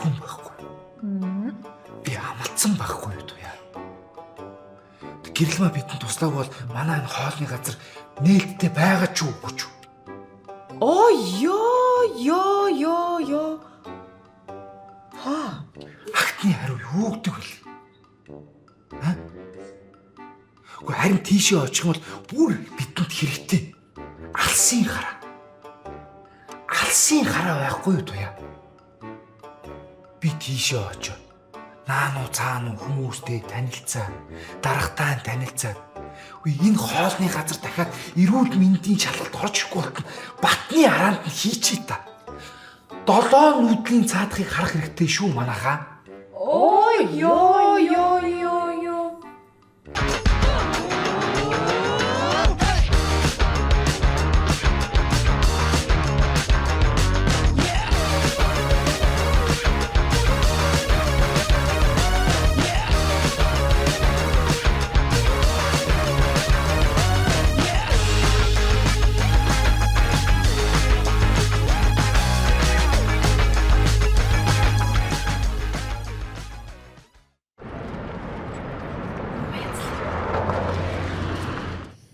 Эрхэн байхгүй. Би амалцсан байхгүй юу туяа. Гэрэлмаа бидэнд туслааг бол манай энэ хоолны газар нээлттэй байгаа ч үгүй ч. Оо ёо ёо ёо ёо. Ха. Агтны хариу юу гэдэг вэ? Аа? Гэхдээ харин тийшээ очих юм бол бүр бидэнд хэрэгтэй. Алсын хараа. Алсын хараа байхгүй юу туяа? Би тийшээ очив. Наануу цаануу хүмүүстэй танилцаа, дарагтаа танилцаа. Үгүй энэ хоолны газар дахиад эрүүл мэндийн шалгалт орж ирэхгүй болтон батны араанд нь хийчихье та. Долоон нүдлийн цаадахыг харах хэрэгтэй шүү манайхаа. Оо ёо ёо ёо ёо.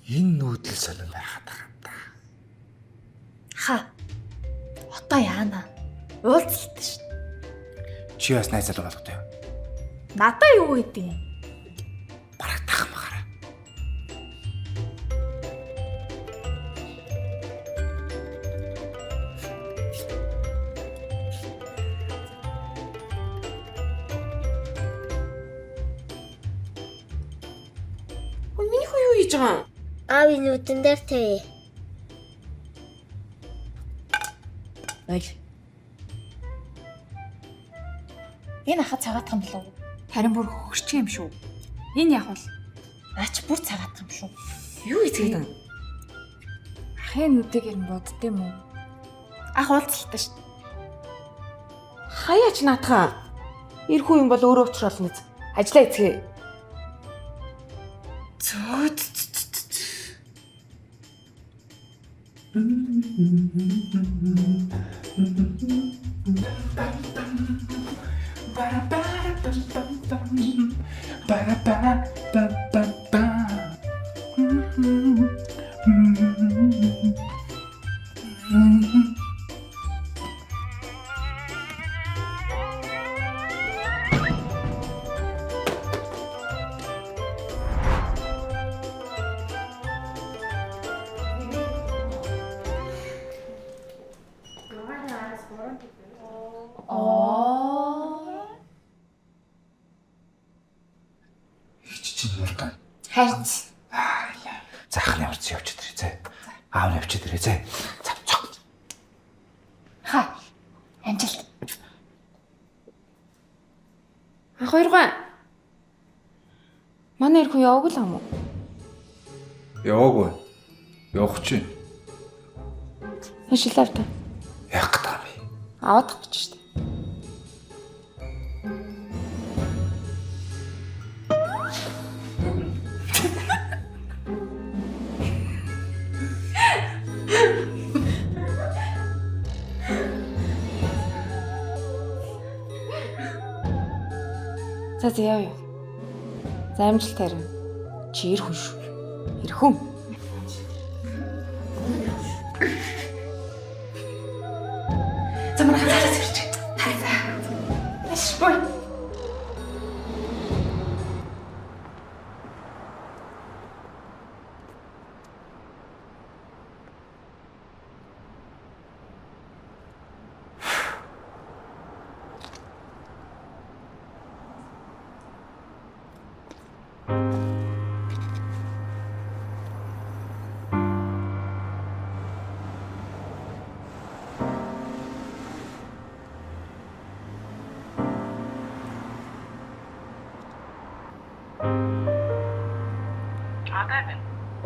Энэ нүүдэл сонин байхад байгаа юм да. Ха. Одоо яана? Уулзалт шүү. Чи бас найз залуу болготой юу? Надаа юу гэдэг юм? Бараг тах махара. Ой миний хүү юу хийж байгаа юм? Аавын нүдэн дээр тавь. Айл. Энэ аха цагаатах юм болов уу? Харин бүр хөгөрчих юм шүү. Энэ яг бол наач бүр цагаатах юм шүү. Юу хийцгээд байгаа юм? Ахын нүдийг ер нь бодд юм уу? Ах уулзалт шүү. Хаяач наатахаа. Ирхүү юм бол өөрөө учруулна биз. Ажлаа эцгээ. Зөөд. Их чинь мурдан. Харин За ах нь ямар ч явж идрээ зэ. Аав нь явж идрээ зэ. За цог. ха. Амжилт. Ах хоёргоо. Манай ирхүү яваагүй л юм уу? Яваагүй. Явах чинь. Шилав та. Яах гэдэг юм бэ? Аваадах гэж шүү дээ. За за яа яа. За амжилт харин. Чи ир хүн шүү. Ир хүн. За манай хацаас ирж. За. Ашгүй.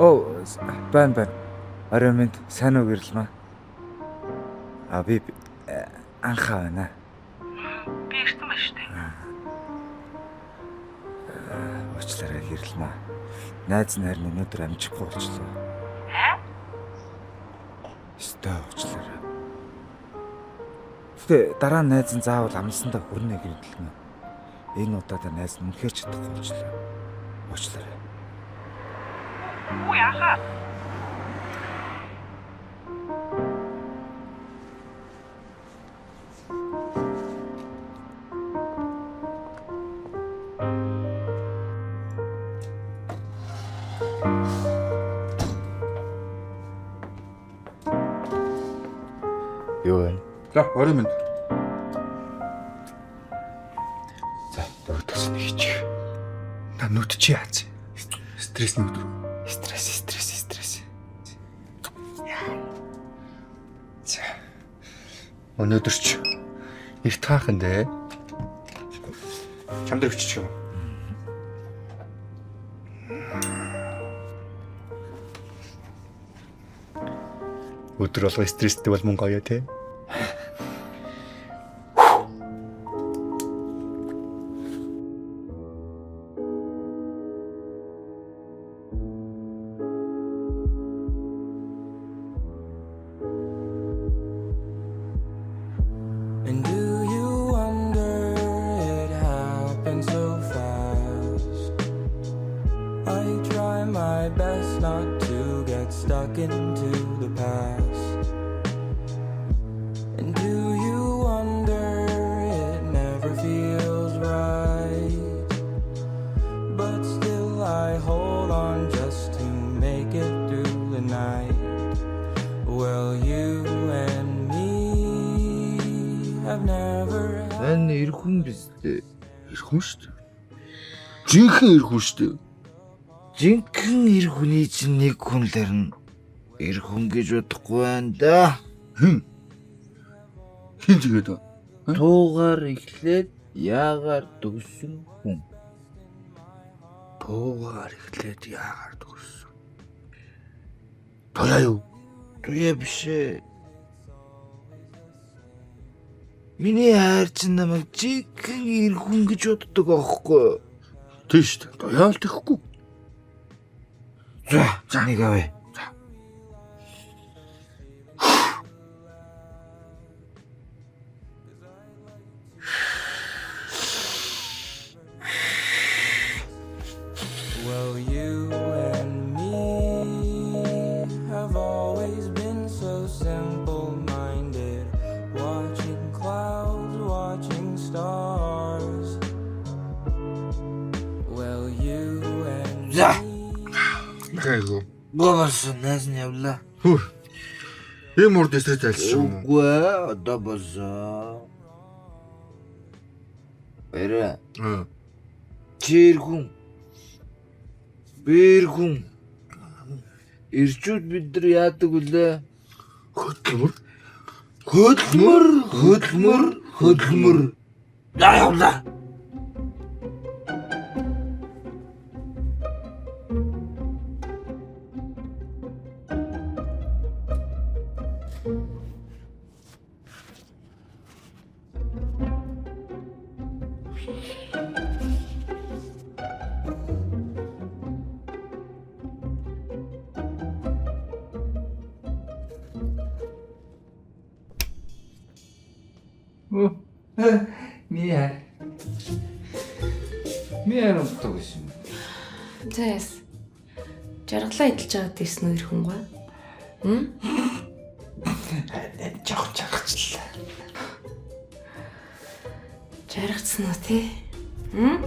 Оо байна байна. Орой минь сайн уу гэрэлмаа. А би анхаа байна. Би ирсэн байна шүү дээ. Уучлаарай гэрэлмаа. Найз нь харин өнөөдөр амжихгүй болчлоо. Хэ? Өстой уучлаарай. Гэтэ дараа нь найз нь заавал амлсандаа хүрнэ гэрэлнэ. Энэ удаадаа найз нь үнэхээр чадахгүй болчлоо. Уучлаарай. Үгүй яхаа. Юу вэ? За, орой минь. За, дөрөвдөгс нэг хийчих. На нүд чи яац? Стресс нүд рүү. Стресс, стресс, стресс. За. Өнөөдөр ч эрт хаахан дээ. Чам дээр өччих юм. Өдөр болго стресстэй бол мөн гоё те. And do you wonder it happened so fast? I try my best not to get stuck into the past. And do you wonder it never feels right? But still I hold on just to make it through the night. Well, you and me have never had. Энэ эр хүн биз дээ. Эр хүн шүү дээ. Жинхэнэ эр хүн шүү дээ. Жинхэнэ эр хүний чинь нэг хүн л харин эр хүн гэж бодохгүй байна да. Хин. Хин зигээд ба. Туугаар эхлээд яагаар төгссөн хүн. Туугаар эхлээд яагаар төгссөн. Туяа юу? Туяа биш ээ. Миний хайр чинь намайг жинхэнэ эр хүн гэж боддог аахгүй юу? Тийм шүү дээ. Туяа л тэхгүй. За, за нэг авъя. Well, you and me have always been so simple minded. Watching clouds, watching stars. Well, you and За. me. Хайгуу. Гоморсон найз нь явлаа. Хөр. Ийм урд стресс айлсан юм уу? Үгүй ээ, одоо болсон. Баяраа. Аа. Чи эр хүн. Би эр хүн. Ирчүүд бид нар яадаг вүлээ? Хөдөлмөр. Хөдөлмөр, хөдөлмөр, хөдөлмөр. За явлаа. Ми хайр. Ми хайр унтдаг гэсэн. За яс. Жаргалаа идэлж байгаад ирсэн үү ирхэн гоо? Хм? Жохон жаргачлаа. Жаргацсан уу те? Хм?